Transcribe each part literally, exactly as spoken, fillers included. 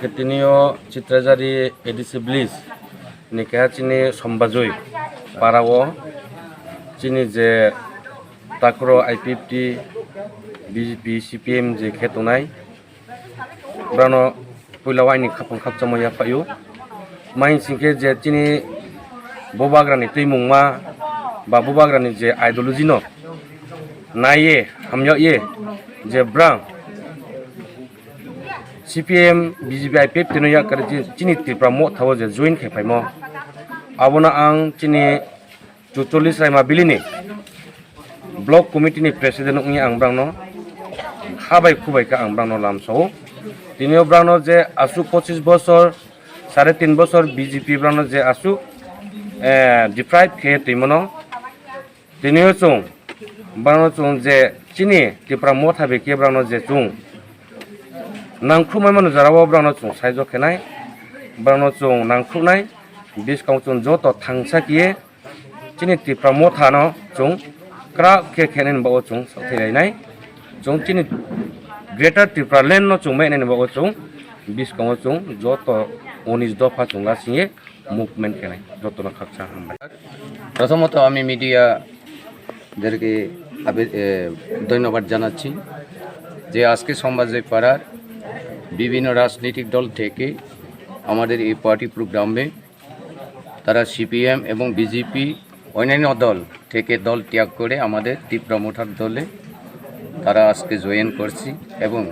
Khe tini o Chitrajari A D C village ni keha chini Sombajoi para o chini je takro I P F T, B J P, C P M je khe tongnai, brano puila o aini khapang khakchangma yaphaio. Mai hinkhe je chini bubagrani twimungma ba bubagrani je ideology no naiye, hamyakye je brang C P M, B J P, I P F T no yakarwi chini Tipra Motha o je join khe phaimo, abono ang chini Chuchollis Raima Valley ni Block Committee ni President wngwi ang brangno habai khubai kha ang brangno lamsao. Tini o brangno je aswk pochis bosor, sare tin bosor B J P brangno je aswk, eh, deprive khe twi mano. Tini o chwng brangno chwng je chini Tipra Motha bai khe brangno je chwng nangkhruhmai mano jora o brangno chwng saijok khenai, brangno chwng nangkhruhnai, bwskango chwng joto thangsa khe chini Tipra Motha no chwng kwrak khe khenani bagwi chwng sathai lainai. Chwng chini Greater Tipraland no chwng mainani bagwi chwng bwskango chwng joto unis dopha chwng lasingye movement khenai. Jotono khaksa hambai. প্রথমত আমি মিডিয়াদেরকে আবে-, এ, ধন্যবাদ জানাচ্ছি যে আজকে সম্বাজয় পাড়ার বিভিন্ন রাজনৈতিক দল থেকে আমাদের এই পার্টি প্রোগ্রামে তারা সিপিএম এবং বিজেপি, অন্যান্য দল থেকে দল ত্যাগ করে আমাদের তিপ্রা মোথার দলে তারা আজকে জয়েন করছি এবং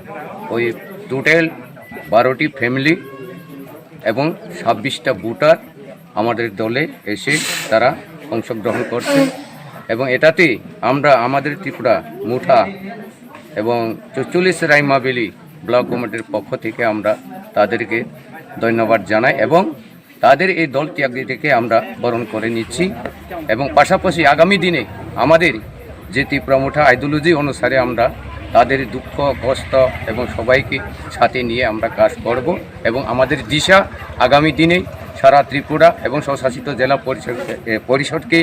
ওই টোটাল বারোটি ফ্যামিলি এবং ছাব্বিশটা ভোটার আমাদের দলে এসে তারা অংশগ্রহণ করছে এবং এটাতে আমরা আমাদের ত্রিপুরা মোথা এবং চুচল্লিশ রাইমাবেলি ব্লক কমিটির পক্ষ থেকে আমরা তাদেরকে ধন্যবাদ জানাই এবং তাদের এই দল ত্যাগ থেকে আমরা বরণ করে নিচ্ছি এবং পাশাপাশি আগামী দিনে আমাদের যে তিপ্রা মোথা আইডিওলজি অনুসারে আমরা তাদের দুঃখ কষ্ট এবং সবাইকে সাথে নিয়ে আমরা কাজ করব এবং আমাদের দিশা আগামী দিনে সারা ত্রিপুরা এবং স্বশাসিত জেলা পরিষদ, এ, পরিষদকে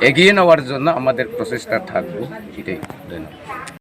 এগিয়ে নেওয়ার জন্য আমাদের প্রচেষ্টা থাকবো। এটাই। ধন্যবাদ।